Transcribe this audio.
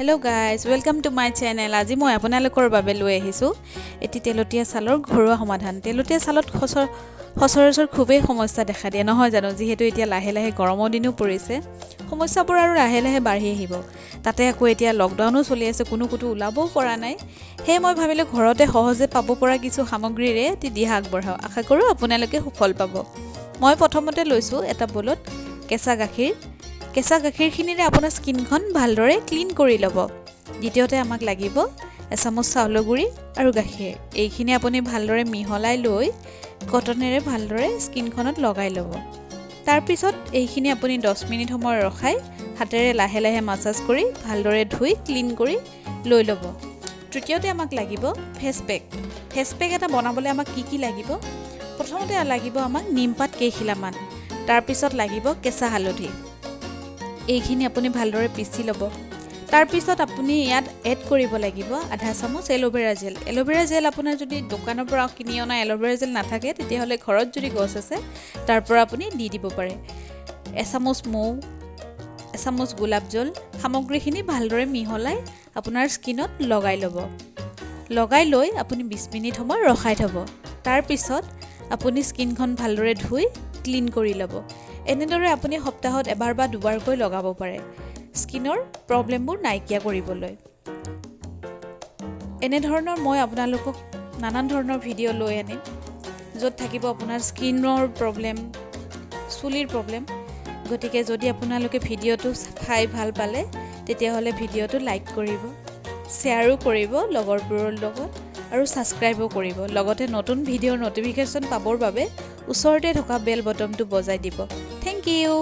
Hello guys, welcome to my channel. আজি মই আপোনালোকৰ বাবে লৈ আহিছোঁ এটি তেলতীয়া ছালৰ ঘৰুৱা সমাধান। তেলতীয়া ছালত সচৰাচৰ খুবেই সমস্যা দেখা দিয়ে, নহয় জানো? যিহেতু এতিয়া লাহে লাহে গৰমৰ দিনো পৰিছে, সমস্যাবোৰ আৰু লাহে লাহে বাঢ়ি আহিব। তাতে আকৌ এতিয়া লকডাউনো চলি আছে, কোনো ক'তো ওলাবও পৰা নাই। সেয়ে মই ভাবিলোঁ ঘৰতে সহজে পাব পৰা কিছু সামগ্ৰীৰে এটি দিহা আগবঢ়াওঁ। আশা কৰোঁ আপোনালোকে সুফল পাব। মই প্ৰথমতে লৈছোঁ এটা বলত কেঁচা গাখীৰ। কেঁচা গাখীৰখিনিৰে আপোনাৰ স্কিনখন ভালদৰে ক্লিন কৰি ল'ব। দ্বিতীয়তে আমাক লাগিব এচামুচ চাউলৰ গুড়ি আৰু গাখীৰ। এইখিনি আপুনি ভালদৰে মিহলাই লৈ কটনেৰে ভালদৰে স্কিনখনত লগাই ল'ব। তাৰপিছত এইখিনি আপুনি 10 মিনিট সময় ৰখাই হাতেৰে লাহে লাহে মাছাজ কৰি ভালদৰে ধুই ক্লিন কৰি লৈ ল'ব। তৃতীয়তে আমাক লাগিব ফেচ পেক। ফেচ পেক এটা বনাবলৈ আমাক কি কি লাগিব? প্ৰথমতে লাগিব আমাক নিমপাত কেইখিলামান, তাৰপিছত লাগিব কেঁচা হালধি। এইখিনি আপুনি ভালদৰে পিচি ল'ব। তাৰপিছত আপুনি ইয়াত এড কৰিব লাগিব আধা চামুচ aloe vera gel. Aloe vera gel আপোনাৰ যদি দোকানৰ পৰা কিনি অনা এল'ভেৰা জেল নাথাকে, তেতিয়াহ'লে ঘৰত যদি গছ আছে, তাৰ পৰা আপুনি দি দিব পাৰে। এচামুচ মৌ, এচামুচ গোলাপ জল। সামগ্ৰীখিনি ভালদৰে মিহলাই আপোনাৰ স্কিনত লগাই ল'ব। লগাই লৈ আপুনি 20 মিনিট সময় ৰখাই থ'ব। তাৰপিছত আপুনি স্কিনখন ভালদৰে ধুই ক্লিন কৰি ল'ব। এনেদৰে আপুনি সপ্তাহত এবাৰ বা দুবাৰকৈ লগাব পাৰে স্কিনৰ প্ৰব্লেমবোৰ নাইকিয়া কৰিবলৈ। এনেধৰণৰ মই আপোনালোকক নানান ধৰণৰ ভিডিঅ' লৈ আনিম, য'ত থাকিব আপোনাৰ স্কিনৰ প্ৰব্লেম, চুলিৰ প্ৰব্লেম। গতিকে যদি আপোনালোকে ভিডিঅ'টো চাই ভাল পালে, তেতিয়াহ'লে ভিডিঅ'টো লাইক কৰিব, শ্বেয়াৰো কৰিব লগৰবোৰৰ লগত আৰু ছাবস্ক্ৰাইবো কৰিব। লগতে নতুন ভিডিঅ'ৰ ন'টিফিকেশ্যন পাবৰ বাবে ওচৰতে থকা বেল বটনটো বজাই দিব। Thank you.